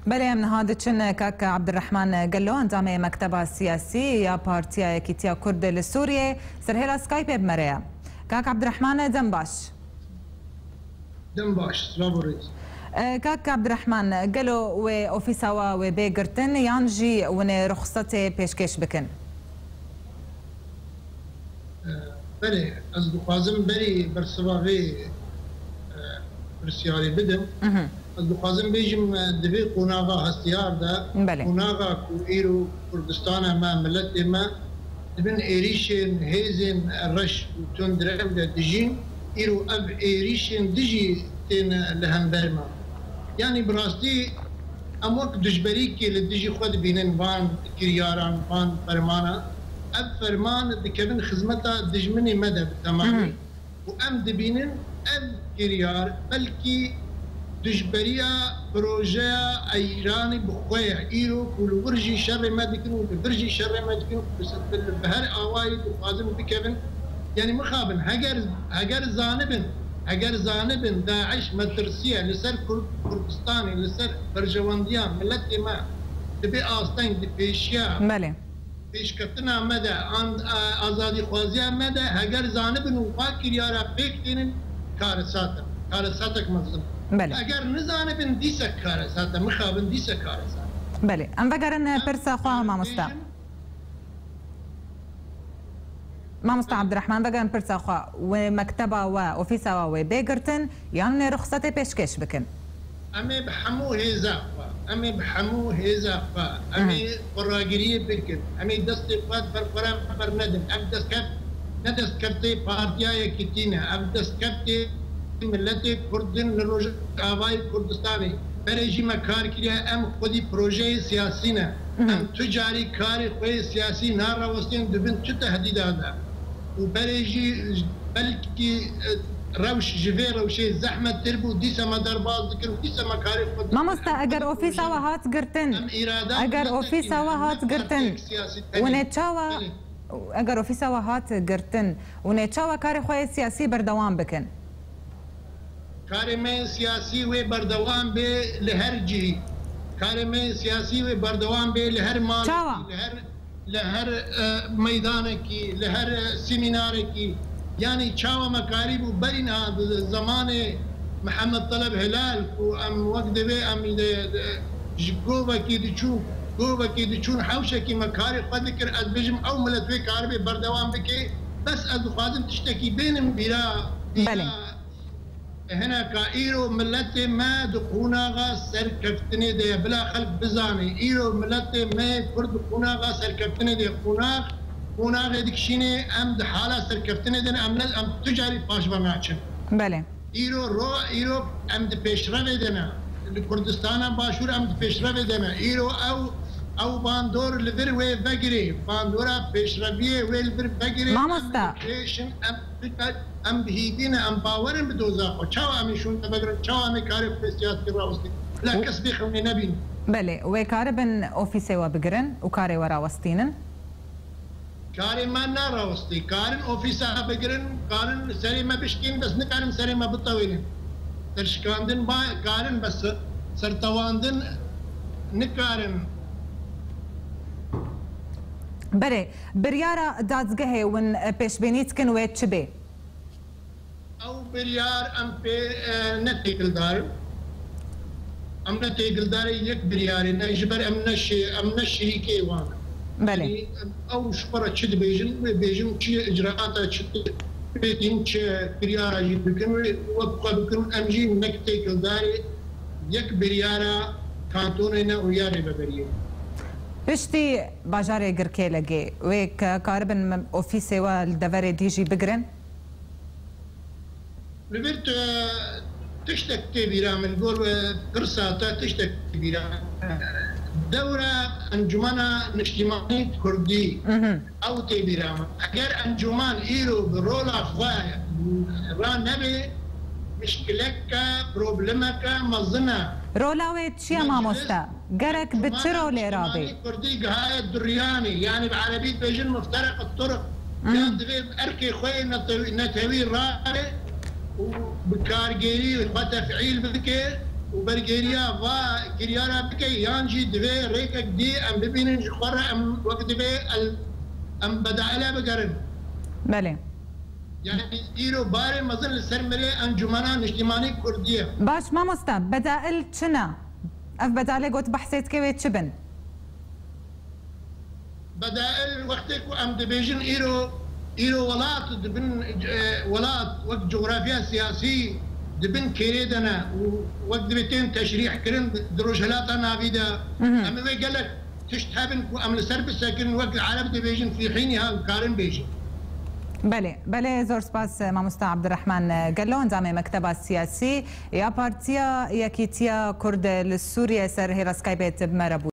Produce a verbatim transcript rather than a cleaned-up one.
Belê, em niha diçin kak Abdurrahman Gelo, endamê Mekteba Siyasî ya Partiya Yekîtiya Kurd li Sûriyê, serhêla Skypeê bi me re ye. Kak Abdurrahman, dem baş. Dem baş, silav û rêz. E, kak Abdurrahman, gelo wê ofîsa we wê bê girtin yan jî hûn ê ruxsetê pêşkêş bikin? E, belê, ez dixwazim berî bersiva vê, e, pirsyarê bidim. Mhm. Ez dixwazim bêjim, e, di vê qonaxa hestiyar de, Belê. qonaxa ku îro Kurdistana me, miletê me, di bin êrîşên hêzên reş û tundrew de dijîn, îro ev êrîşên dijî tên li hember me. Yanî bi rastî em wek dijberîkê li dijî xwe dibînin van kiryaran, van fermana. Ev ferman dikevin xizmeta dijminê me de bi temamî. Mhm. Û em dibînin ev kiryar belkî dijberiya projeya Îranê bi xwe ye. Îro ku li wir jî şerê me dikin û li vir jî şerê me dikin û bi se-, bi, bi her awayî dixwazin bikevin. Yanî mixabin, heger, heger zanibin, heger zanibin DAIŞ metirsiye li ser Kur-, Kurdistanê, li ser berjewendiya miletê me, di vê asteng, di pêşiya Belê. pêşketina me de, an, a, azadîxwaziya me de, heger zanibin û va kiryara pêk tênin, karesat e. Karesatek mezin. Belê. Eger nizanibin, dîsek karesat e, mixabin dîsek karesat e. Belê. Em vegerin, e, pirsa xwe, mamoste. Mamoste Abdurrahman, vegerin pirsa xwe. Wê mekteba we, ofîsa we wê bê girtin, yan wê ruxsetê pêşkêş bikin? Em ê bi hemû hêza xwe, em ê bi hemû hêza xwe, em ê xweragiriyê bikin, em ê destê xwe di ber xwe re bernedin. Ev destkev ne destkevtê Partiya Yekîtî ne, ev destkeftê miletê Kurd in li Rojavayê Kurdistanê. Berê jî me kar kiriye, em xwedî projeyê siyasî ne. Em tu carî karê xwe yê siyasî narawestên di bin tu tehdîda de. Û berê jî belkî, e, rewş ji vê rewşê zehmet tir bû, dîsa me derbas dikir û dîsa me karê xwe dikir. Mamoste, eger ofîsa we hat girtin, Em îrada eger miletekî ofîsa ne, we ne hat girtin, partiyek siyasî tenê. Hûn ê çawa, Belê. eger ofîsa we hat girtin, hûn ê çawa karê xwe yê siyasî berdewam bikin? Karê me siyasî wê berdewam bê li her cihî. Karê me siyasî wê berdewam bê li her malekî, Çawa? li her, li her, e, meydanekî, li her, e, semînarekî. Yanî çawa me karîbû berî niha di zemanê Mihemed Teleb Hilal ku em wek divê em de, de, ji govekî diçûn, govekî diçûn hewşekî me karê xwe dikir, ez bêjim ew milet wê karibê berdewam bike. Bes ez dixwazim tiştekî bênim bîra, bîra Belê. Hineka îro miletê me di qonaxa serkeftinê de ye. Bila xelk bizane, îro miletê me Kurd di qonaxa serkeftinê de ye. Qonax, qonaxê dikişînê, em di hala serkeftinê de ne, em ne, em tu carî paş ve naçin. Belê. Îro ro, îro em di pêşrevê de ne. Li Kurdistana Başûr em di pêşrevê de ne. Îro ew, ew bandor li vir wê vegirê. Bandora pêşreviyê wê li vir vegirê. Em Mamoste. li pêş in, em Em bi hîvî ne, em bawer in bi doza xwe. Çawa em ê şûnde vegirin, çawa em ê karê xwe siyasî rawestîn? Bila kes bê xewnê nebîn. Belê, wê karibin ofîsê we bigirin û karê we rawestînin? Karê me narawestî. Karin ofîsa bigirin, karin serê me bişkîn, bes nikarin serê me bitewînin. Serşikandin ba-, karin, bes sertewandin nikarin. Belê, biryara dadgehê hûn, e, pêşbînî dikin wê çi bê? Ew biryar em pê, e, ne têkildar in. Em ne têkildarê yek biryarê ne, ji ber em ne şê-, em ne şirîkê wan in. Belê. Yanî, em, ew ji xwe re çi dibêjin, wê bêjin, çi icraata, çi pêkîn, çi biryara jî bikin, wê wek xwe bikin, em jî nek têkildarê yek biryara kantonê ne û ya rêveberiyê. Piştî bajarê Girkêlegê, wê ke-, karibin ofîsê we li deverê dî jî bigirin? Li vir tu tiştek tê bîra min, gor we pirsa te tiştek tê bîra min. Dewra Encumena Niştimanî Kurdî, Mhm. ew tê bîra min. Eger encûman îro bi rola xwe ra nebe, mişkileke, problemeke mezin e. Rola wê çi ye, Meclis mamoste? Gerek bi çi Encûmena rolê rabê? Niştimanî Kurdî gihaye duriyanê, yanî bi erebî dibêjin mufterek turk. Mhm. Yan divê erkê xwe yê netew-, netewî rare û bi kargêrî xwe tefîl bike. û bergêriya va kiryara bike, yan jî divê rêkek dî em bibînin ji xwe re, em wek divê el, em bedaile bigerin. Belê. Yani îro barê mezin li ser milê Encumena Niştimanî Kurdî ye. Baş mamosta, bedail çi ne? Ev bedailê got behsê dike wê çi bin? Bedail wextê ku em dibêjin îro, îro welat dibin, e, welat wek cografya siyasî dibin kêrê de ne û wek divê tên teşrîh kirin di Rojhilata Navî de. Em ê wê gelek tişt hebin ku em li ser bisekin, wek li Ereb dibêjin fî hînîha karin bêjin. Belê, belê, zor spas, mamosta Abdurrahman Gelo, endamê Mekteba Siyasî ya Partiya Yekîtiya Kurd li Sûriyê ser hêla Skypeê bi me re bû.